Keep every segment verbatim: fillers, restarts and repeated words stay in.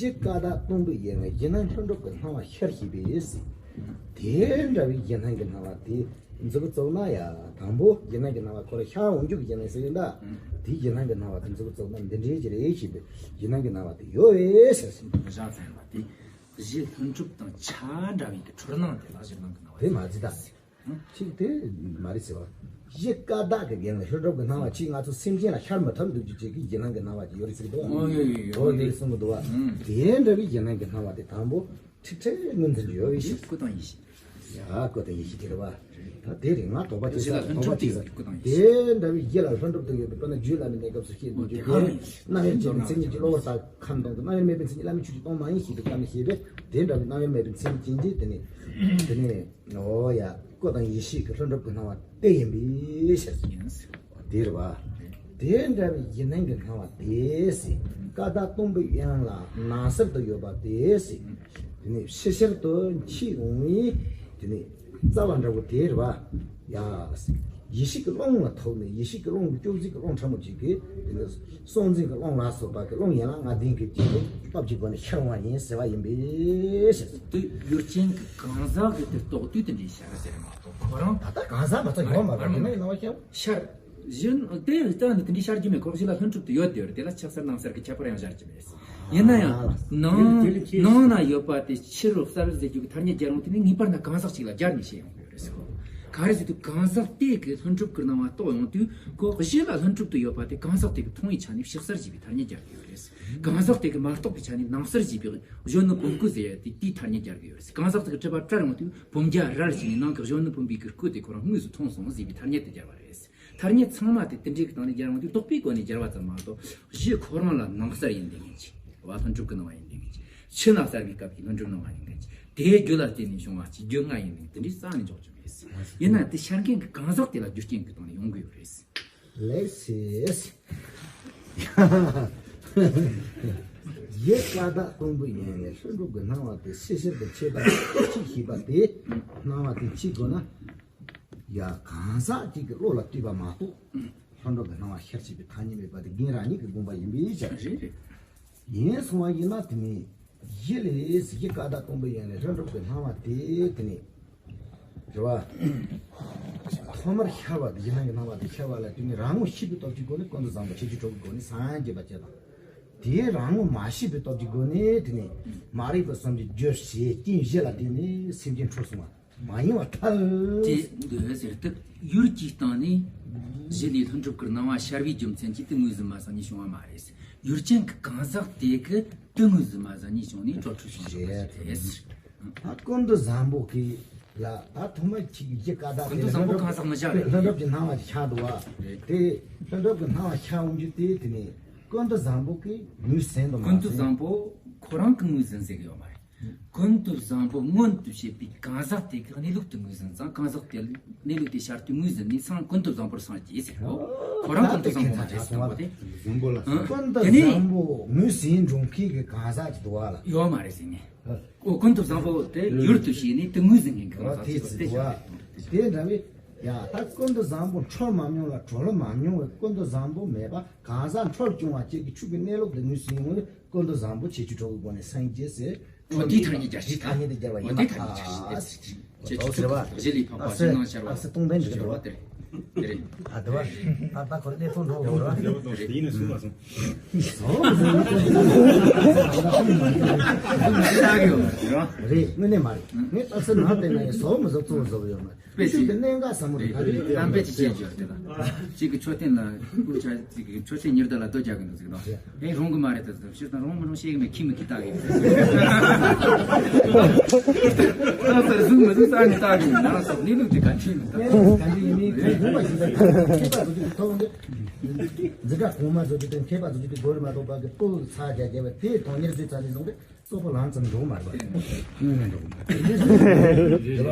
གཞི་ཀ་དག་སྟོང་པའི་ཡན་ལག་གཞི་སྣང་ལྷུན་གྲུབ་ཀྱི་སྣང་བ་ཤར་བཞིན་པས་ཟེར། དེ་འདྲ་བའི་གཞི་སྣང་གི་སྣང་བ་དེ་མཛུབ་བཙུགས་ན་ཡ། དང་པོ་གཞི་སྣང་གི་སྣང་བ་ཁོ་རང་ཤར་འོང་རྒྱུ་གི་གཞི་སྣང་ཟེར་ཡིན་ད། དེའི་གཞི་སྣང་གི་སྣང་བ་དེ་མཛུབ་བཙུགས་ན་འདི་འདྲའི་གི་རེད་ཞེས་པའི་གཞི་སྣང་གི་སྣང་བ་དེ་ཡོད་པས་ཟེར། བཞག་ཚར་བ་དེ་གཞི་ལྷུན་གྲུབ་དང་ཆ་འདྲ་བའི་གི་འཁྲུལ་སྣང་དེ་ལ་གཞི་སྣང་གི་སྣང་བ་དེ་མ་རེད་ད། ཅིག་དེ་མ་རེད་ཟེར་བ། གཞི་ཀ་དག་གི་རྒྱན་ལ་ལྷུན་གྲུབ་ཀྱི་སྣང་བ་ཅིག་ང་ཚོ་སེམས་ཅན་ལ་ཤར་མི་ཐུབ་འདུག་རྒྱུ་ཅིག་གི་གཞི་སྣང་གི་སྣང་བ་ཅིག་ཡོད་རེད་ཟེར་གི་འདུག་ཨ། ཨོ་ཡོད་ཡོད་ཡོད། ཨོ་དེ་གསུང་གི་འདུག་བ། དེ་འདྲ་བའི་གཞི་སྣང་གི་སྣང་བ་དེ་དང་པོ་ཁྲིག་ཁྲིག་ངོས་འཛིན་གྱི་ཡོད་པའི་ཕྱིར། སྐུ་དང་ཡེ་ཤེས། ཡ་སྐུ་དང་ཡེ་ཤེས་དེ་རེད་བ། ད་དེ་རེད་ང་དོགས་པ་དེ་གཞི་ལ་ལྷུན་གྲུབ་དེ་ཡོད་པའི་སྐུ་དང་ཡེ་ཤེས། དེ་འདྲ་བའི་གཞི་ལ་ལྷུན་གྲུབ་ཏུ་ཡོད་པའི་དཔེར་ན་རྒྱུད་བླ་མའི་གནས་སྐབས་སུ་བཤད་འདུག་རྒྱུ་དེ་རྣམ་དབྱེར་མེད་པའི་མཚན་ཉིད་ཀྱི་གློ་བུར་དག་ཁམས་དང་དུ་རྣམ་དབྱེར་མེད་པའི་མཚན་ཉིད་བླ་མའི་ཆོས་ཀྱི་སྟོང་མ་ཡིན་ཞེས་པའི་སྐབས་ནས་བཤད་པས་དེ་འདྲ་བའི་རྣམ་དབྱེར་མེད་པའི་མཚན་ཉིད་ཅན་གྱི་དེ་ནས་དེ་ནས། ཨོ་ཡ། སྐུ་དང་ཡེ་ཤེས་ཀྱི་ལྷུན་གྲུབ་ཀྱི་སྣང་བ་དེ་ཡིན་པའི་ཕྱིར། ཡིན། དེ་རེད་བ། དེ་འདྲ་བའི་གཞི་སྣང་གི་སྣང་བ་དེ་སྲིད་ཀ་དག་སྟོང་པའི་ཡན་ལག་ནང་གསལ་དུ་ཡོད་པ་དེ་སྲིད། དེ་ནས་ཕྱི་ཕྱིར་དུ་མཆེད་འོང་བའི་དེ་ནས་རྩ་བ་འདྲ་བོ་དེ་རེད་བ། ཡ། ཡེ་ཤེས་ཀྱི་ཀློང་ལ་ཐུག་ནས་ཡེ་ཤེས་ཀྱི་ཀློང་གི་སྐྱོབ་འཛིན་གྱི་ཀློང་ཕྲ་མོ་གཅིག་གིས་དེ་ནས་སྲོག་འཛིན་གྱི་ཀློང་ལ་སོགས་པ་གི་ཀློང་ཡན་ལག་ལྔ་ལྡན་གྱི་གཅིག་གི་སྟོབས་ཀྱི་སྒོ་ནས་ཤར་བ་ཡིན་ཟེར་བ་ཡིན་པའི་ཕྱིར། དེ་ཡུལ་ཅན་གྱི་གང་ཟག་གི་དེ་རྟོགས་དུས་དེ་འདྲའི་ཤར་ཟེར་མ་གཏོགས་ཁོ་རང་ད་ལྟ་གང་ཟག་མ་ཚད་ཡོད་མ་རེད་དེ་ནས་ཡིན་ནོ་ཤར། ཤར། གཞི་དེ་ལྟ་ནི་དེ་འདྲའི་ཤར་རྒྱུ་མེད་ཁོ་གཞི་ལ་ལྷུན་གྲུབ་ཏུ་ཡོད་དེ་རེད། དེ་ལ་ཆགས་སར་སྣང་སར་གྱི་ཁྱད་པར་ཡང་ཤར་གྱི་མེད། ཡིན་ན་ཡང་ནང་ནང་ན་ཡོད་པ་དེ་ཕྱི་རུ་གསལ་ཟེར་རྒྱུ་གི་ཐ་སྙད་སྦྱར་ཡོང་དུས་ནི་ངེས་པར་ན་གང་ཟག་ཅིག་ལ་སྦྱར་ནས་བཤད་ཡོང་གི་ཡོད་རེད་ཟེར་གོ། ག་རེ་ཟེར་དུས་གང་ཟག་དེ་གི་ལྷུན་གྲུབ་ཀྱི་སྣང་བ་རྟོགས་ཡོང་དུས་ཁོ་གཞི་ལ་ལྷུན་གྲུབ་ཏུ་ཡོད་པ་དེ་གང་ཟག་དེ་གི་མཐོང་བའི་ཆ་ནས་ཕྱི་གསལ་བྱས་པའི་ཐ་སྙད་སྦྱར་གི་ཡོད་རེད། གང་ཟག་དེ་གི་མ་རྟོགས་པའི་ཆ་ནས་ནང་གསལ་བྱས་པའི་གཞོན་ནུ་བུམ་སྐུ་ཟེར་ཡ་དེ་དེའི་ཐ་སྙད་སྦྱར་གི་ཡོད་རེད། གང་ཟག་དེ་གི་སྒྲིབ་པ་བྲལ་ཡོང་དུས་བུམ་རྒྱ་རལ་ཞིག་ནས་ནང་གི་གཞོན་ནུ་བུམ་པའི་གི་སྐུ་དེ་ཁོ་རང་དངོས་སུ་མཐོང་སོང་ཟེར་བའི་ཐ་སྙད་དེ་སྦྱར་བ་རེད། ཐ་སྙད་ཚང་མ་དེ་དེ་འདྲའི་གི་སྟེང་ནས་སྦྱར་བ་དེ་རྟོག་པའི་སྒོ་ནས་སྦྱར་བ་ཙམ་མ་གཏོགས་གཞི་ཁོ་རང་ལ་ནང་གསལ་ཡིན་བསྡད་མཁན་ཅིག་བ་ལྷུན་གྲུབ་ཀྱི་སྣང་བ་ཡིན་བསྡད་མཁན་ཅིག་ཕྱི་ནང་གསལ་བའི་སྐབས་ཀྱི་ལྷུན་གྲུབ་སྣང་བ་ཡིན་མཁན་ཅིག་དེའི་རྒྱུ་ལ་བརྟེན་ནས་བྱུང་བ་ཅིག་རྒྱུ་ལྔ་ཡིན་མཁན་དེ་འདྲའི་རྩ་ནས་འཇོག་རྒྱུ་མེད། ཡིན་ན་དེ་ཤར་མཁན་གྱི་གང་ཟག་དེ་ལ་རྒྱུ་རྐྱེན་གྱི་སྟེང་ནས་ཡོང་གི་ཡོད་རེད། ལེགས་སེ། ཡེ་ཀ་དག་སྟོང་པའི་ཡན་ལས་ལྷུན་གྲུབ་ཀྱི་སྣང་བ་དེ་ཕྱི་ཕྱིར་དུ་མཆེད་པ་གཅིག་ཞེས་པ་དེ་སྣང་བ་དེ་གཅིག་དགོས་ན། ཡ་གང་ཟག་གཅིག་གི་བློ་ལ་ལྟོས་པ་མ་གཏོགས་ལྷུན་གྲུབ་ཀྱི་སྣང་བ་ཤར་བྱེད་པའི་ཐ་སྙད་མེད་པ་དེ་རྒན་རང་ཉིད་ཀྱི་དགོངས་པ་ཡིན་པའི་ཕྱིར། རེད་རེད། ཡིན་སོང་བ་ཡིན་ན་དེ་ནི་གཞི་ལས་གཞི་ཀ་དག་སྟོང་པའི་ཡན་ལས་ལྷུན་གྲུབ་ཀྱི་སྣང་བ་དེ་དེ་ནི་རེད་བ། ཐོག་མར་ཤར་བ་དེ་གཞི་སྣང་གི་སྣང་བ་དེ་ཤར་བ་ལ་དེ་ནི་རང་ངོ་ཤེས་པའི་སྟོབས་ཀྱི་སྒོ་ནས་ཀུན་ཏུ་བཟང་པོ་ཁྱད་ཆོས་གྲོགས་ཀྱི་སྒོ་ནས་སངས་རྒྱས་པ་བཅས་དང་། དེའི་རང་ངོ་མ་ཤེས་པའི་སྟོབས་ཀྱི་སྒོ་ནས་དེ་ནི་མ་རིག་པ་གསུམ་གྱི་རྒྱུ་བྱས་རྐྱེན་བཞི་ལ་བརྟེན་ནས་སེམས་ཅན་འཁྲུལ་སོང་བ། མ་ཡིན་པར་ཐལ། དེ་འདོད་ཟེར་དུས་ཡུལ་གྱི་སྟེང་ནས་གཞི་ལས་ལྷུན་གྲུབ་ཀྱི་སྣང་བ་ཤར་བའི་རྒྱུ་མཚན་གྱིས་དེ་ངོས་ཟིན་མ་ཟིན་ནས་བྱུང་བ་མ་རེད། ཡུལ་ཅན་གྱི་གང་ཟག་དེ་གིས་དེ་ངོས་ཟིན་མ་ཟིན་ནས་བྱུང་ནས་འཁྲུལ་འཁྲུལ་བྱུང་བ་རེད། ད་ཀུན་ཏུ་བཟང་པོ་གི་ལ་ད་ཐོག་མ་གཅིག་གི་གཞི་ཀ་དག་ཀུན་ཏུ་བཟང་པོ་གང་ཟག་མི་བྱ་བས། ལྷུན་གྲུབ་ཀྱི་སྣང་བ་ཤར་འདུག་བ། དེ་ལྷུན་གྲུབ་ཀྱི་སྣང་བ་ཤར་འོང་རྒྱུ་དེ་དེ་ནས་ཀུན་ཏུ་བཟང་པོ་གིས་ངོས་ཟིན་དུ་མ་ཀུན་ཏུ་ཟིན། བཟང་པོ་ཁོ་རང་གིས་ངོས་ཟིན་ཟེར་གི་ཡོད་མ་རེད། ཀུན་ཏུ་བཟང་པོ་མངོན་དུ་བྱེད་པའི་གང་ཟག་དེ་གི་གནས་ལུགས་དེ་ངོས་ཟིན་ཙང་གང་ཟག་དེ་གནས་ལུགས་དེ་ཤར་དུས་ངོས་ཟིན་ནས་སངས་ཀུན་ཏུ་བཟང་པོར་སངས་རྒྱས་ཟེར་གོ། ཁོ་རང་ཀུན་ཏུ་བཟང་པོ་མ་རེད་ཟེར་བ་དེ། བཟང་པོ་ལ། ཨང་། ཀུན་ཏུ་དེ་ནས་བཟང་པོ་ངོས་ཟིན་འགྲོ་མཁན་གྱི་གང་ཟག་ཅིག་འདུག་བ་ལ། ཡོད་མ་རེད་ཟེར་ནས། ཨོ་ཀུན་ཏུ་བཟང་པོ་དེ་ཡུལ་དུ་བྱས་ནས་དེ་ངོས་ཟིན་མཁན་གྱི་གང་ཟག་ཅིག་དེ་ཟེར་བ། དེ་འདྲ་བས་ཡ་ད་ཀུན་ཏུ་བཟང་པོ་འཁྲུལ་མ་མྱོང་ལ་གྲོལ་མ་མྱོང་བས་ཀུན་ཏུ་བཟང་པོ་མེད་པ་གང་ཟག་འཁྲུལ་བྱུང་བ་བཅས་ཀྱི་ཆོས་ཀྱི་གནས་ལུགས་དེ་ངོས་ཟིན་ཡོང་བས་ཀུན་ཏུ་བཟང་པོ་ཁྱད་ཆོས་གྲོགས་ཀྱི་སྒོ་ནས་སངས་རྒྱས་ཟེར། འོ་དེའི་ཐ་སྙད་སྦྱར་ཞིག་དེའི་ཐ་སྙད་དེ་སྦྱར་བ་ཡིན་ན། འོ་དེའི་ཐ་སྙད་སྦྱར་ཞིག་དེ་ཁྱེད་ཆོས་ཚོགས་གཞི་ལས་འཕགས་པ་གཞི་སྣང་ཤར་བ། ཨ་སེ་སྟོང་ལྡན་འདྲི་འདྲི་བ་དེ་རེད། དེ་རེད། ཨ་དེ་བ། ཨ་ད་ཁོ་གནས་ཚུལ་འགྲོ་འགྲོ་ར། དེ་ཡིན་ན་སུ་མ་སོང་། རེད་དངོས་གནས་མ་རེད། ངས་ཨ་སེ་ནང་བལྟས་ན་ཡང་བཟོ་མི་བཟོ་གཙོ་བོ་བཟོ་གི་ཡོད་མ་རེད། དཔེ་ཆོས་ཀྱི་གནད་འགག་ཟབ་མོ་རེད། ད་རེས་གཏམ་དཔེ་ཅིག་བཤད་རྒྱུ་རེད་ད། གཅིག་གི་མཆོད་རྟེན་ལ་སྐུ་ཆ་གཅིག་གི་མཆོད་རྟེན་ཉེར་བདག་ལ་རྡོ་རྒྱག་གི་འདུག་ཟེར་གི་འདུག་ཨེ་རུང་གི་མ་རེད་ད་ཟེར། ཕྱིར་དང་རུང་མི་རུང་ཤེས་གི་མེད། ཁྱི་མི་ཁྱི་ལྟ་གི་ཡོད། ད་ཟེར་བཟུང་མི་བཟུང་རྩ་ནས་ལྟ་གི་ཡོད། ང་རང་ཚོ་གནས་ལུགས་དེ་ག་འཁྲིད་མི་ད། ག་འདྲ་ཡིན་མིན་ག་འདྲ་ཡིན་མ་ཤེས་ད། མཁས་པ་ཚོ་དེ་ཐོག་འདི་འཛིན་གྲྭ་གོང་མ་ཚོ་དེ་དང་མཁས་པ་ཚོ་དེ་གོ་རེ་མ་གཏོགས་པ་གི་སྤུ་གུ་ཚ་རྒྱ་རྒྱ་བ་དེ་དོན་གཉེར་བཟོས་ཚར་ནས་བཟུང་སྟེ། སོག་པོ་ལང་ཙམ་འགྲོ་མ་རེད་པ། དངོས་གནས་འགྲོ་མ་རེད།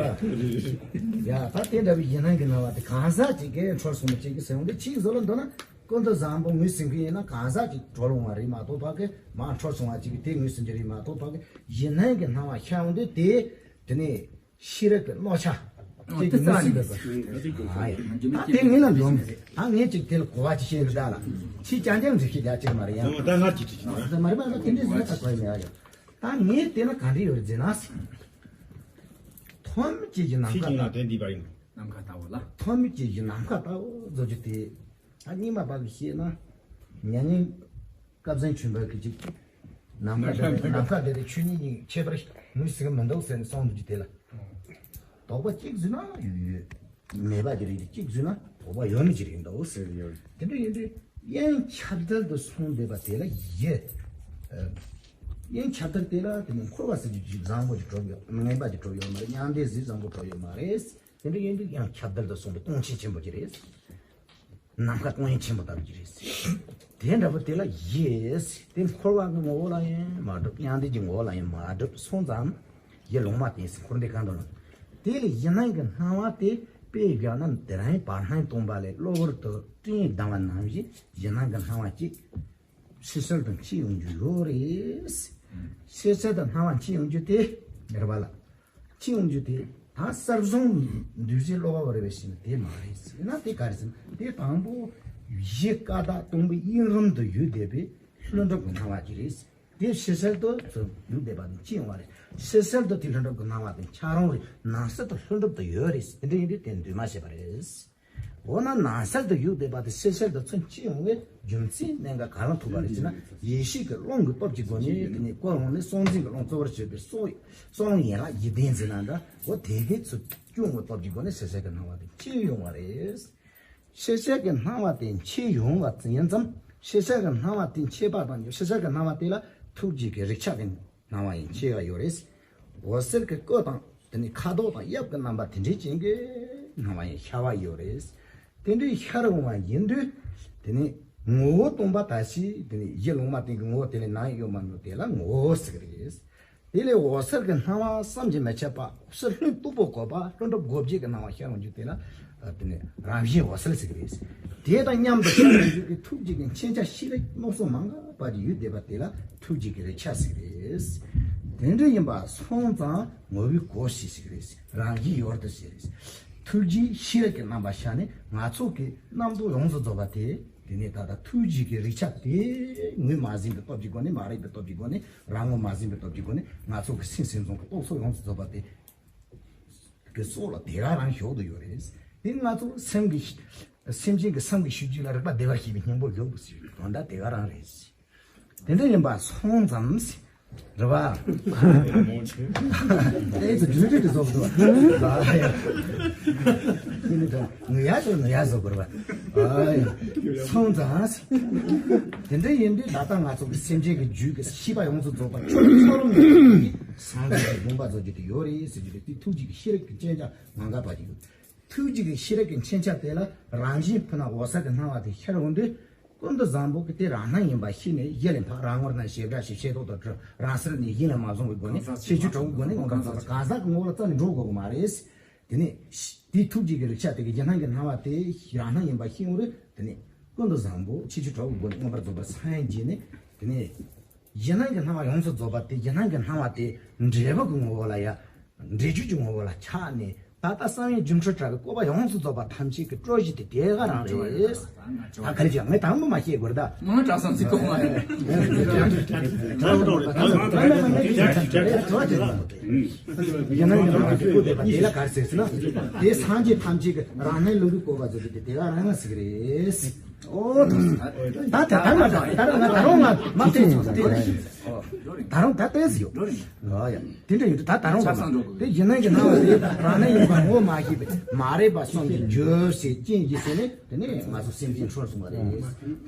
ཡ་ད་དེ་འདྲ་བའི་ཡིན་ནང་གི་སྣང་བ་དེ་གང་ཟག་ཅིག་གིས་འཁྲུལ་སོང་བ་ཅིག་གིས་ཟེར་འོང་དུས་ཅིག་བཟོ་ལ་འདོད་ན་ཀུན་ཏུ་བཟང་པོ་ངོས་ཟིན་གི་ཡིན་ན་གང་ཟག་ཅིག་གྲོལ་འོང་བ་རེད་མ་གཏོགས་ཕ་གི་མ་འཁྲུལ་སོང་བ་ཅིག་གིས་དེ་ངོས་ཟིན་གྱི་རེད་མ་གཏོགས་ཕ་གི་ཡིན་ནང་གི་སྣང་བ་ཤར་འོང་དུས་དེ་དེ་ནས་ཤེས་རབ་ཀྱི་རྣོ་ཆ་ ཨ། དེ་རྩ་ནས་མེད་པ། ཨ་ཡ། ད་དེ་ངས་ལ་ལོང་། ད་ངས་ཅིག་དེ་ལ་གོ་བ་ཅིག་བཤད་ལ་ད་ལ། ཕྱིས་ཀྱང་ཀྱང་འགྲེལ་བཤད་རྒྱག་ཅིག་མ་རེད་ཡ། ད་ང་ཅིག་ཅིག་ཅིག་ད་མ་རེད་མ་རེད། དེ་འདྲའི་ཟེར་ན་ད་གོ་ཡ་མེད་ཡ། ད་ངས་དེ་ན་ག་འདྲ་ཡོད་རེད་ཟེར་ན། ཐོག་མེད་ཅིག་གི་ནམ་མཁའ་ལྟ་བུ། ནམ་མཁའ་ལྟ་བུ་ལ། ཐོག་མེད་ཅིག་གི་ནམ་མཁའ་ལྟ་བུ་བཟོ་རྒྱུ་དེ། ད་རྙིང་མ་བབ་ཀྱི་བཤད་ན། ཉན་ཉན། སྐལ་བཟང་ཆོས་འཕེལ་གྱིས་ཅིག་ནམ་མཁའ་དེ་ནམ་མཁའ་དེ་དེ་ཆོས་ཉིད་གཉིས་ཁྱད་པར་ངོས་ཟིན་གྱི་མི་འདུག་ཟེར་ནས་གསུངས་འདུག་ཅིག་དེ་ལ། དོགས་པ་གཅིག་བཟོས་ན་ཡོད་ཡོད། མེད་པ་ཅིག་རེད། གཅིག་བཟོས་ན་དོགས་པ་ཡོད་མི་ཅིག་རེད་འདུག་ཟེར་ཡོད། དེ་འདྲ་ཡིན་དུས་དབྱིངས་ཁྱབ་བརྡལ་དུ་སོང་བསྡད་པ་དེ་ལ་ཡི། དབྱིངས་ཁྱབ་བརྡལ་དེ་ལ་དེ་ནི་འཁོར་བ་ཟེར་རྒྱུ་ཅིག་བཟང་པོ་ཅིག་གྲུབ་ཡོད། ངན་པ་ཅིག་གྲུབ་ཡོད་མ་རེད། མྱང་འདས་ཟིག་བཟང་པོ་གྲུབ་ཡོད་མ་རེད། དེ་འདྲ་ཡིན་དུས་དབྱིངས་ཁྱབ་བརྡལ་དུ་སོང་བའི་སྟོང་ཆེན་ཆེན་པོ་ཅིག་རེད། ནམ་མཁའ་སྟོང་ཡང་ཆེན་པོ་ལྟ་བུ་ཅིག་རེད། དེ་འདྲ་པོ་དེ་ལ་ཡི་ཟེར་དེ་འཁོར་བ་གི་ངོ་བོ་ལ་ཡང་མ་གྲུབ། མྱང་འདས་ཀྱི་ངོ་བོ་ལ་ཡང་མ་གྲུབ་སོང་ཙང་། ཡིད་ལོང་མ་བསྟན་ཟེར། འཁོར་འདས་གང་དུ་ལ། དེ་ལས་གཞི་སྣང་གི་སྣང་བ་དེ་དཔེ་བཞག་ན་དེ་རིང་བར་སྣང་སྟོང་པ་ལས་གློ་བུར་དུ་སྤྲིན་ལྡང་བ་ནང་བཞིན་གཞི་སྣང་གི་སྣང་བ་གཅིག་ཕྱི་གསལ་དུ་འཁྱེར་ཡོང་རྒྱུ་ཡོད་རེད། ཕྱི་གསལ་དུ་སྣང་བ་འཁྱེར་ཡོང་རྒྱུ་དེ་རེད་པ་ལ། ཅི་ཡོང་རྒྱུ་དེ་ད་གསར་བྱུང་འདུས་བྱས་བློ་བབ་རེད་པས་ཤེས་ན་དེ་མ་རེད་ཟེར་ན། དེ་ག་རེ་ཟེར་ན། དེ་དང་པོ་གཞི་ཀ་དག་སྟོང་པའི་དབྱིངས་རུམ་དུ་ཡོད་བསྡད་པའི་ལྷུན་གྲུབ་ཀྱི་སྣང་བ་ཅིག་རེད། དེ་ཕྱི་གསལ་དུ་ཡོད་བསྡད་པ་དེ་ཅི་ཡོང་བ་རེད། ཕྱི་གསལ་དུ་དེ་ལྷུན་གྲུབ་ཀྱི་སྣང་བ་དེ་འཆར་རུང་རེད། ནང་གསལ་དུ་ལྷུན་གྲུབ་ཏུ་ཡོད་རེད། དེ་འདྲ་ཡིན་དུས་དེ་འདུས་མ་བྱས་པ་རེད། འོ་ན་ནང་གསལ་དུ་ཡོད་བསྡད་པ་དེ་ཕྱི་གསལ་དུ་ཚུར་འཁྱེར་ཡོང་བའི་རྒྱུ་མཚན་གནད་འགག་ག་ལ་ཐུག་པ་རེད་ཟེར་ན། ཡེ་ཤེས་ཀྱི་རླུང་གི་སྟོབས་ཀྱི་སྒོ་ནས་དེ་ནས་བསྐོར་འོང་ནས་གསང་འཛིན་གྱི་རླུང་གཙོ་བོར་བྱས་པའི་གསང་གསང་རླུང་ཡན་ལག་བཞི་ལྡན་ཟེར་ན་འདྲ། འོ་དེ་གའི་ཚུར་སྐྱོང་བའི་སྟོབས་ཀྱི་སྒོ་ནས་ཕྱི་གསལ་གྱི་སྣང་བ་དེ་འཁྱེར་ཡོང་བ་རེད། ཕྱི་གསལ་གྱི་སྣང་བ་དེ་འཁྱེར་ཡོང་བ་ཡིན་ཙང་། ཕྱི་གསལ་གྱི་སྣང་བ་དེ་འཁྱེར་པ་དང་། ཕྱི་གསལ་གྱི་སྣང་བ་དེ་ལ་ཐུགས་རྗེ་གི་རིག་ཆ་དེ་སྣང་བ་ཡང་འཁྱེར་བ་ཡོད་རེད། འོད་གསལ་གྱི་སྐུ་དང་དེ་ནས་ཁ་དོག་དང་དབྱིབས་ཀྱི་རྣམ་པ་དེ་འདྲའི་ཅན་གྱི་སྣང་བ་ཡང་ཤར་བ་ཡོད་རེད། དེ་འདྲའི་ཤར་འོང་བ་ཡིན་དུས་དེ་ནས་ངོ་བོ་སྟོང་པ་དག་ཅིང་། དེ་ནས་གཞི་ལུང་མ་བསྟན་གྱི་ངོ་བོ་དེ་ལས་ནང་ཡོད་མ་ནོར་དེ་ལ་ངོ་བོ་ཟེར་གྱི་རེད། དེ་ལས་འོད་གསལ་གྱི་སྣང་བ་བསམ་གྱིས་མི་ཁྱབ་པ། ཕྱི་ལྷུན་སྟུག་པོ་བཀོད་པ་ལྷུན་གྲུབ་སྒོ་བརྒྱད་ཀྱི་སྣང་བ་ཤར་འོང་རྒྱུ་དེ་ལ་དེ་ནས་རང་བཞིན་འོད་གསལ་ཟེར་གྱི་རེད། དེ་དང་མཉམ་དུ་ཤར་འོང་རྒྱུ་གི་ཐུགས་རྗེ་གི་མཁྱེན་ཆ་ཤེས་རིག་རྣམ་གསུམ་མ་འགགས་པ་ཅིག་ཡོད་བསྡད་པ་དེ་ལ་ཐུགས་རྗེ་གི་རིག་ཆ་ཟེར་གྱི་རེད། དེ་འདྲ་ཡིན་པ་སོང་ཙང་ངོ་བོའི་གོ་ཤེས་ཟེར་གྱི་རེད། རང་བཞིན་ཡོད་དོ་ཟེར་གྱི་རེད། ཐུགས་རྗེ་ཤེས་རིག་གི་རྣམ་པ་ཤར་ནས་ང་ཚོ་གི་རྣམ་རྟོག་ཡོངས་སུ་རྫོགས་པ་དེ། དེ་ནས་ད་ལྟ་ཐུགས་རྗེ་གི་རིག་ཆ་དེ་ངོས་མ་ཟིན་པའི་སྟོབས་ཀྱི་སྒོ་ནས། མ་རིག་པའི་སྟོབས་ཀྱི་སྒོ་ནས། རང་ངོས་མ་ཟིན་པའི་སྟོབས་ཀྱི་སྒོ་ནས་ང་ཚོ་གི་སེམས་སེམས་བྱུང་གི་རྟོག་ཚོགས་ཡོངས་སུ་རྫོགས་པ་དེ་གི་སྲོག་ལ་དེ་ག་རང་ཞོག་ཏུ་ཡོད་རེད། དེ་ང་ཚོ་སེམས་ཀྱི་སེམས་ཅན་གྱི་སེམས་ཀྱི་ཤུགས་ཀྱི་ལ་རིག་པ་བདེ་བར་གཤེགས་པའི་སྙིང་པོ་ཞོག་ཏུ་ཟེར་བའི་དོན་དག་དེ་ག་རང་རེད། དེ་འདྲ་ཡིན་པ་སོང་ཙང་། རེད་བ། ཨེ་ཙི་རྒྱུན་རིང་དུ་བཟོ་དགོས། ཡིན་ནི་དང་ངུ་ཡ་ཅོ་ངུ་ཡ་བཟོ་དགོས་རེད་བ། ཨ་ཡ། སོང་ཙང་། དེ་འདྲ་ཡིན་དུས་ད་ལྟ་ང་ཚོ་གི་སེམས་ཅན་གྱི་རྒྱུད་ཀྱི་ཤེས་པ་ཡོངས་སུ་རྫོགས་པ་ཆོས་ཀྱི་ཚོགས་རུམ་ནས་སངས་རྒྱས་ཀྱི་དགོངས་པ་རྫོགས་རྒྱུ་དེ་ཡོད་རེད་ཟེར་རྒྱུ་རེད། དེ་ཐུགས་རྗེ་གི་ཤེས་རིག་གི་མཁྱེན་ཆ་མ་འགགས་པ་ཞིག་ཡོད། ཐུགས་རྗེ་གི་ཤེས་རིག་གི་མཁྱེན་ཆ་དེ་ལ་རང་བཞིན་ཕུ་ན་འོད་གསལ་གྱི་སྣང་བ་དེ་ཤར་འོང་དུས། ཀུན་ཏུ་བཟང་པོ་གི་དེ་རང་སྣང་ཡིན་པ་ཤེས་ནས། གཞི་ལས་འཕགས། རང་ངོར་སྣང་། བྱེ་བྲག་ཕྱིར། ཤེས་རྟོག་ཏུ་གྲུབ། རང་སེལ་ནས་གཞི་ལས་མ་བཟུང་བའི་སྒོ་ནས། ཤེས་བཅུ་དྲུག་གི་སྒོ་ནས་མངོན་པར་རྫོགས་པ་གང་ཟག་གི་ངོ་བོ་ལ་རྩ་ནས་འགྲོ་དགོས་ཀྱི་མ་རེད། དེ་ནས་དེའི་ཐུགས་རྗེ་གི་རིག་ཆ་དེ་གི་གཞི་སྣང་གི་སྣང་བ་དེ་རང་སྣང་ཡིན་པ་ཤེས་འོང་རེད། དེ་ནས་ཀུན་ཏུ་བཟང་པོ་ཕྱིར་བཅུ་དྲུག་གི་སྒོ་ནས་མངོན་པར་རྫོགས་པར་སངས་རྒྱས་ནས། དེ་ནས་གཞི་སྣང་གི་སྣང་བ་ཡོངས་སུ་རྫོགས་པ་དེ། གཞི་སྣང་གི་སྣང་བ་དེ་འབྲས་བུ་གི་ངོ་བོ་ལ་ཡ། འབྲས་རྒྱུད་ཀྱི་ངོ་བོ་ལ་ཆགས་ནས། ད་ལྟ་བསམ་ཡས་སྒྱུ་འཕྲུལ་དྲ་བའི་བཀོད་པ་ཡོངས་སུ་རྫོགས་པ་ཐམས་ཅད་ཀྱི་སྤྲོ་གཞི་དེ་དེ་ག་རང་རེད། ད་ག་རེ་བྱ། ངས་དང་པོ་མ་བཤད་དགོས་རེད་ད། མང་དྲགས་སམ་ཟིག་གོ་མ་རེད། ཡིན་ན་ཡིན་ན་ཁོ་དེ་དེ་ལ་ག་རེ་ཟེར་ཟེར་ན། དེ་སངས་རྒྱས་ཐམས་ཅད་ཀྱི་རང་སྣང་ལུགས་ཀྱི་བཀོད་པ་ཚོ་དེ་དེ་ག་རང་ཟིག་རེད། ཨོ། ད་ད་ད་མ་ད་ད་ང་ད་རུང་ང་མ་བལྟས་སོང་། ད་རུང་ད་བལྟས་ཡོད། ཨོ་ཡ། དེ་འདྲ་ཡོད་དུས་ད་ད་རུང་ང་དེ་གཞི་སྣང་གི་སྣང་བ་དེ་རང་སྣང་ཡིན་པ་ངོ་མ་ཤེས་པའི་མ་རིག་པ་གསུམ་གྱི་འགྱུར་ཞེས་རྐྱེན་གྱིས་ཟེར་ནས། དེ་ནས་ང་ཚོ་སེམས་ཅན་འཁྲུལ་སོང་བ་རེད།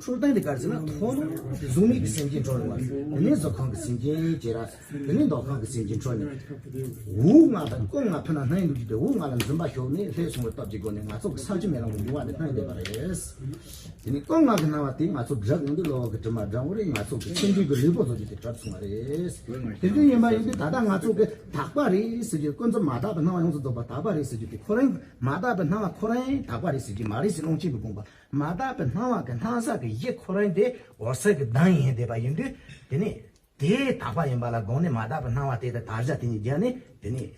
འཁྲུལ་སྟངས་དེ་ག་རེ་ཟེར་ན། ཐོག་མར་གཟུགས་མེད་ཀྱི་སེམས་ཅན་འཁྲུལ་སོང་བ་རེད། དེ་ནས་གཟུགས་ཁམས་ཀྱི་སེམས་ཅན་བྱས་ར། དེ་ནས་འདོད་ཁམས་ཀྱི་སེམས་ཅན་འཁྲུལ་ནས། འོད་ལྔ་དང་ཀུན་ལྔ་ཕུ་ན་སྣང་ཡང་འདུག་ཅིག་དེ་འོད་ལྔ་ལ་འཛིན་པ་ཞུགས་ནས་ལྷོད་སོང་བའི་སྟོབས་ཀྱི་སྒོ་ནས་ང་ཚོ་གི་ས་བཅུ་མེ་ལོང་གི་འབྱུང་བ་དེ་སྣང་བསྡད་པ་རེད། དེ་ནས་ཀུན་ལྔ་གི་སྣང་བ་དེ་ང་ཚོ་སྒྲིབ་ཡོང་དུས་གློ་བུར་གྱི་དྲི་མ་སྦྲང་བུ་རེད། ང་ཚོ་གི་སེམས་ཅན་གྱི་ལུས་པོ་ཚོ་ཅིག་དེ་གྲུབ་སོང་བ་རེད། དེ་འདྲ་ཡིན་པ་ཡིན་དུས་ད་ལྟ་ང་ཚོ་གི་དག་པ་རེད་ཟེར་རྒྱུ། ཀུན་རྫོབ་མ་དག་པའི་སྣང་བ་ཡོངས་སུ་རྫོགས་པ་དག་པ་རེད་ཟེར་རྒྱུ་དེ་ཁོ་རང་མ་དག་པའི་སྣང་བ་ཁོ་རང་དག་པ་རེད་ཟེར་རྒྱུ་མ་རེད་ཟེར། ཀློང་ཆེན་པོའི་དགོངས་པ། མ་དག་པའི་སྣང་བ་གི་སྣང་ས་གི་གཞི་ཁོ་རང་དེ་འོད་གསལ་གྱི་གདངས་ཡིན་བསྡད་པ་ཡིན་དུས། དེ་ནས་དེ་དག་པ་ཡིན་པ་ལ་དགོངས་ནས་མ་དག་པའི་སྣང་བ་དེ་དང་དག་བྱ་དེ་གཉིས་སྦྱར་ནས། དེ་ནས་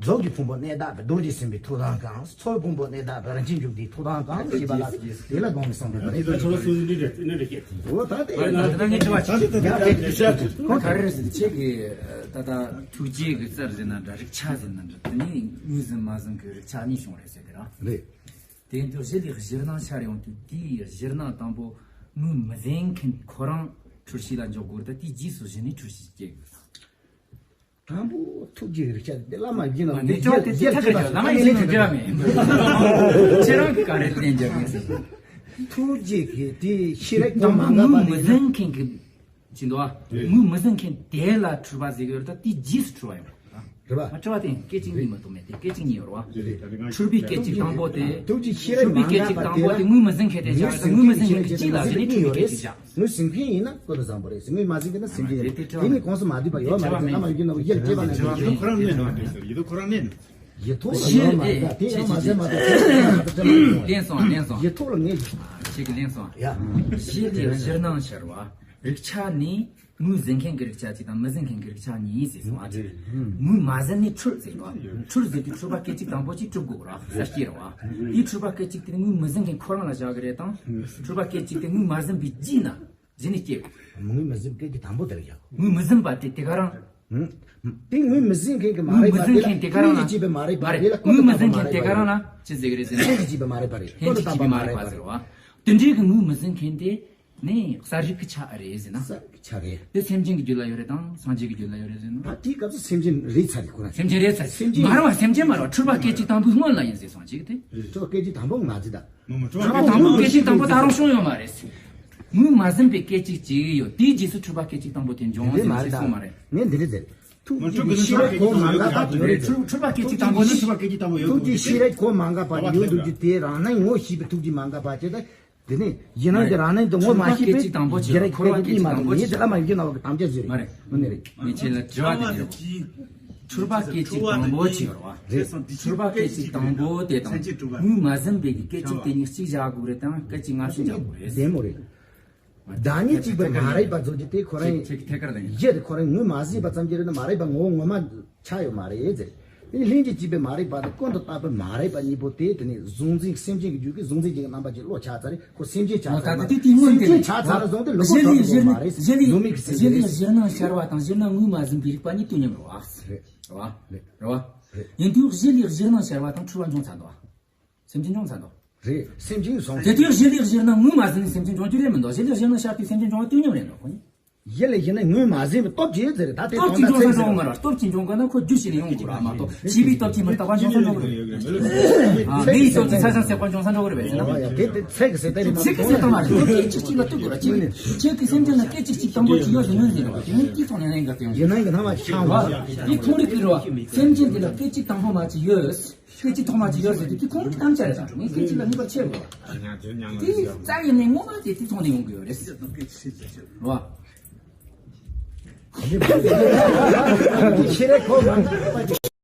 རྫོགས་ཀྱི་ཕུང་པོ་གནས་དག་པའི་རྡོ་རྗེ་སེམས་དཔའི་ཐུགས་དམ་བསྐང་། ཚོགས་ཕུང་པོ་གནས་དག་པའི་རིན་ཆེན་འབྱུང་ལྡན་ཐུགས་དམ་བསྐང་ཞེས་པ་ལ་དེ་ལ་དགོངས་ནས་གསུངས་པའི་རེད། འོ་ད་དེ་ཨ་ན་ད་ངས་དྲི་བ་ཅིག་ཡ་དེ་ཁྱེད་ཀྱི་ད་ལྟ་ཐུགས་རྗེ་གི་རྩལ་ཟེར་ན་འདྲ། རིག་ཆ་ཟེར་ན་འདྲ། དེ་ནི་ངོས་ཟིན་མ་ཟིན་གི་རིག་ཆ་གཉིས་བྱུང་རེད་ཟེར་གི་ར། རེད། དེ་ཡིན་དུས་གཞི་ལས་གཞིར་སྣང་ཤར་ཡོང་དུས། དེའི་གཞིར་སྣང་དང་པོ་ངོས་མི་ཟིན་མཁན་ཁོ་རང་འཁྲུལ་ཤེས་ལ་འཇོག་དགོས་རེད། ད་དེའི་རྗེས་སུ་གཞི་ནས་འཁྲུལ་ཤེས་སྐྱེ་དགོས། དང་པོ་ཐུགས་རྗེ་རིག་ཆ་དེ་བླ་མ་ཡིན་ནོ་ནི་ཅོག་དེ་ཅི་ཐག་ག་བླ་མ་ཡིན་ནོ་འཇོག་མེད། ཁྱེད་རང་གི་ག་རེ་བསྟན་རྒྱབ་ཡིན། ཐུགས་རྗེ་གི་དེ་ཤེས་རིག་གོ་དང་པོ་མ་ངོས་མི་འགའ་པ་ཟིན་མཁན་གི་ཅི་འདུག་བ། ངོས་མི་ཟིན་མཁན་དེ་ལ་འཁྲུལ་པ་ཟེར་གི་ཡོད་རེད། ད་དེའི་རྗེས་སུ་འཁྲུལ་པ་ཡོང་། རེད་པ། ང་དྲི་བ་དེ་སྐད་ཅིག་གཉིས་མ་གཏོགས་མེད་དེ། སྐད་ཅིག་གཉིས་ཡོད་རེད་པ། འཁྲུལ་པའི་སྐད་ཅིག་དང་པོ་དེ། ཐུགས་རྗེ་ཤེས་རབ་མ་འགགས་པ་དེ་ལ། འཁྲུལ་པའི་སྐད་ཅིག་དང་པོ་དེ་ངོས་མི་ཟིན་མཁན་དེ་བཞག་ཟེར། ངོས་མི་ཟིན་མཁན་གྱི་གཅིག་ལ་ཟེར་ནས་འཁྲུལ་པའི་སྐད་ཅིག་བཞག་ངོས་ཟིན་མཁན་ཡིན་ན་ཀུན་ཏུ་བཟང་པོ་རེད། ངོས་མ་ཟིན་མཁན་ན་སེམས་ཅན་རེད། དེ་ནི་གོང་གསལ་མ་བསྡུས་པ་ཡོད་མ་རེད། བླ་མ་ཡིན་ན་ཡིད་ཀྱི་བདེ་བ་ན་ཡིད་ཁོ་རང་གནས་ནང་དེ་ཡིད་ཁོ་རང་གནས་ནང་། ཡིད་ཐོག་ལ་ཡོད་མ་རེད། དེ་ཡང་མ་ཟིན་མ་ཐག་ལན་སོང་ལན་སོང་། ཡིད་ཐོག་ལ་ངེས། ཁྱེད་ཀྱི་ལན་སོང་། ཡ། གཞི་ལས་གཞིར་སྣང་ཤར་བ། རིག་ཆ་ནི་ངོས་ཟིན་མཁན་གྱི་རིག་ཆ་གཅིག་དང་མི་ཟིན་མཁན་གྱི་རིག་ཆ་གཉིས་ཟེར་སོང་ཨ། ཅེ། ངོས་མ་ཟིན་ནི་འཁྲུལ་ཟེར་བ། འཁྲུལ་ཟེར་དུས་འཁྲུལ་པ་སྐད་ཅིག་དང་པོ་གཅིག་གྲུབ་དགོས་ར། ས་སྐྱེ་ར་བ། དེའི་འཁྲུལ་པ་སྐད་ཅིག་དེ་ནི་ངོས་མི་ཟིན་མཁན་ཁོ་རང་ལ་བཞག་གི་རེད་དང་། འཁྲུལ་པ་སྐད་ཅིག་དེ་ངོས་མ་ཟིན་པའི་རྗེས་ན་གཞི་ནས་སྐྱེ་དགོས། ངོས་མ་ཟིན་སྐད་ཅིག་དང་པོ་དེ་ལ་བཞག་ངོས་མི་ཟིན་པ་དེ་དེ་ག་རང་། དེ་ངོས་མི་ཟིན་མཁན་གྱི་མ་རེད་པ། དེ་ལ་ངོས་ཀྱིས་བྱས་པའི་མ་རེད་པ། དེ་ལ་ངོས་མི་ཟིན་མཁན་དེ་ག་རང་ལ་ཅི་ཟེར་གི་རེད་ཟེར་ན། ལྷན་ཅིག་བྱས་པའི་མ་རེད་པ་རེད། ལྷན་ཅིག་བྱས་པའི་མ་རེད་པ་ཟེར་བ། དེ་འདྲའི་གི་ངོས་མི་ཟིན་མཁན་དེ། ནི་གསལ་རིག་གི་ཆ་རེད་ཟེར་ན། གསལ་རིག་གི་ཆ་རེད། དེ་སེམས་ཅན་གྱི་རྒྱུད་ལ་ཡོད་རེད་དང་སངས་རྒྱས་ཀྱི་རྒྱུད་ལ་ཡོད་རེད་ཟེར་ན། ད་དེའི་སྐབས་སུ་སེམས་ཅན་རེད་ཚར་རེད་ཁོ་རང་། སེམས་ཅན་རེད་ཚར། སེམས་ཅན་མ་རེད་བ། སེམས་ཅན་མ་རེད་བ། འཁྲུལ་པ་སྐད་ཅིག་དང་པོའི་སྔོན་ལ་ཡིན་ཟེར་སོང་ཅིག་དེ། འཁྲུལ་པ་སྐད་ཅིག་དང་པོ་ང་ཟིག་ད། འཁྲུལ་པ་དང་པོ་སྐད་ཅིག་དང་པོ་ད་རུང་བྱུང་ཡོད་མ་རེད། ངོས་མ་ཟིན་པའི་སྐད་ཅིག་ཅིག་ཡོད། དེའི་རྗེས་སུ་འཁྲུལ་པ་སྐད་ཅིག་དང་པོ་དེ་འབྱུང་བ་ཟེར་ན་ཟེར་སོང་མ་རེད། ངས་འདི་རེད་ཟེར། ཐུགས་ཀྱི་ཤེས་རབ་གོ་མ་འགགས་པ་དེ་རེད། འཁྲུལ་འཁྲུལ་པ་སྐད་ཅིག་དང་པོ་ནི་འཁྲུལ་པ་སྐད་ཅིག་དང་པོ་ཡོད། ཐུགས་ཀྱི་ཤེས་རབ་གོ་མ་འགགས་པ་དེ་ཡོད་འདུག་རྒྱུ་དེ་རང་སྣང་ངོ་ཤེས་པའི་ཐུགས་ཀྱིས་མ་འགགས་པ་དེ་ད། དེ་ནས་ཡིན་ན་དེ་རང་ནས་དུ་ངོ་མ་ཤེས་པའི་འཁོར་བ་སྐད་ཅིག་དང་པོ་ཅིག་ཡིན་དེ་བླ་མ་ཡིན་ན་བ་གི་དམ་བཅའ་ཟེར་མ་རེད། ངོ་ནས་རེད། ངས་ཁྱེད་ལ་དྲི་བ་དེ་དྲི་རོགས། འཁྲུལ་པ་སྐད་ཅིག་དང་པོ་ཅིག་ཡོད་རེད་བ། འཁྲུལ་པ་སྐད་ཅིག་དང་པོ་དེ་དང་ངོས་མ་ཟིན་པའི་གི་སྐད་ཅིག་དེ་གཉིས་གཅིག་བཞག་དགོས་རེད་དང་སྐད་ཅིག་སྔ་ཕྱི་བཞག་དགོས་རེད། བདེན་མོ་རེད། བདག་ཉིད་གཅིག་པུ་མ་རེད་པ་ཚོ་ཅིག་དེ་ཁོ་རང་ཁྱེད་ཁྱེད་ཐད་ཀར་དང་ཡིན། གཞི་དེ་ཁོ་རང་ངོས་མ་ཟིན་པ་ཙམ་གྱིས་རེད་ན་མ་རེད་པ་ངོ་བོ་ངོ་མ། ཆགས་ཡོད་མ་རེད་ཟེར། དེ་ནི་ལྷན་ཅིག་སྐྱེས་པའི་མ་རིག་པ་དང་ཀུན་ཏུ་བརྟགས་པའི་མ་རིག་པ་གཉིས་པོ་དེ་དེ་ནི་གཟུང་འཛིན་སེམས་ཅན་གྱི་རྒྱུད་ཀྱི་གཟུང་འཛིན་ཅན་གྱི་རྣམ་པ་ཅན་བློ་ཆགས་ཚར་རེད། ཁོ་སེམས་ཅན་ཆགས་ཚར་མ་རེད། སེམས་ཅན་ཆགས་ཚར་ར་བཟུང་སྟེ་ལོག་པར་གྲོལ་ཐུབ་མ་རེད། ཡོད་མེད་ཀྱི་སེམས་ཅན་རེད། གཞིར་སྣང་ཤར་བ་དང་གཞིར་སྣང་ངོས་མ་ཟིན་པའི་རིག་པ་གཉིས་དུས་མཉམ་རེད་བ། རེད་བ། རེད་བ། ཡིན་དུས་གཞི་ལས་གཞིར་སྣང་ཤར་བ་དང་འཁྲུལ་བ་འབྱུང་ཚར་འདུག་བ། སེམས་ཅན་འབྱུང་ཚར་འདུག་རེད། སེམས་ཅན་སོང་། དེ་དུས་གཞི་ལས་གཞིར་སྣང་ངོས་མ་ཟིན་ནས་སེམས་ཅན་འབྱུང་རྒྱུ་རེད་མི་འདུག་གཞི་ལས་གཞིར་སྣང་ཤར་དུས་སེམས་ཅན་འབྱུང་བ་དུས་མཉམ་རེད་འདུག་གོ་ནི། གཞི་ལས་གཞིར་སྣང་ངོས་མ་ཟིན་པའི་སྟོབས་ཀྱིས་ཟེར་རེད། ད་དེ་སྟོབས་ཀྱིས་འབྱུང་ས་འགྲོ་གི་མ་རེད། སྟོབས་ཀྱིས་འབྱུང་དགོས་ན་ཁོ་རྒྱུ་ཞིག་ནས་ཡོང་དགོས་ར་མ་གཏོགས་བྱིས་པའི་སྟོབས་ཀྱིས་མི་རྟག་པ་འབྱུང་ས་འགྲོ་གི་རེད། ཨ། མེ་ཡི་སྟོབས་ཀྱིས་ས་ཞིང་སྲེག་པ་འབྱུང་ས་འགྲོ་གི་རེད་པས་ཟེར་ན། ཨོ་ཡ་དེ་དེ་ཚིག་གི་ཟེར་ད་རེད་མ་ཚིག་གི་ཟེར་ད་མ་རེད། སྟོབས་ཀྱིས་གཅིག་གཅིག་ལ་གཏུག་དགོས་ར་གཅིག་ནས་ཁྱེད་ཀྱི་སེམས་ཅན་ལ་སྐད་ཅིག་གཅིག་དང་པོ་གཅིག་ཡོད་ཟེར་མིན་ཟེར་ར་དེ་ནི་དེ་ཚོ་ནས་ནས་འགའ་དེ་ཡོང་། ཡིན་ན་ཡིན་ན་མ་ཆགས་པ། དེ་ཁོང་རིག་གི་རེད་བ། སེམས་ཅན་དེ་ལ་སྐད་ཅིག་དང་པོ་མ་གཅིག་ཡོད། སྐད་ཅིག་ཐོག་མ་གཅིག་ཡོད་ཟེར་དུས་དེ་ཁོང་གི་གཏམ་བྱ་རེད་ད། ངས་སྐད་ཅིག་ལ་ནུས་པ་ཆེ་བ། དེ་རྩ་ཡིན་ནས་ངོ་མ་དེ་དེ་ཐོག་ནས་ཡོང་གི་ཡོད་རེད། རོ། ཤེས་རེ་ཁོ་མ།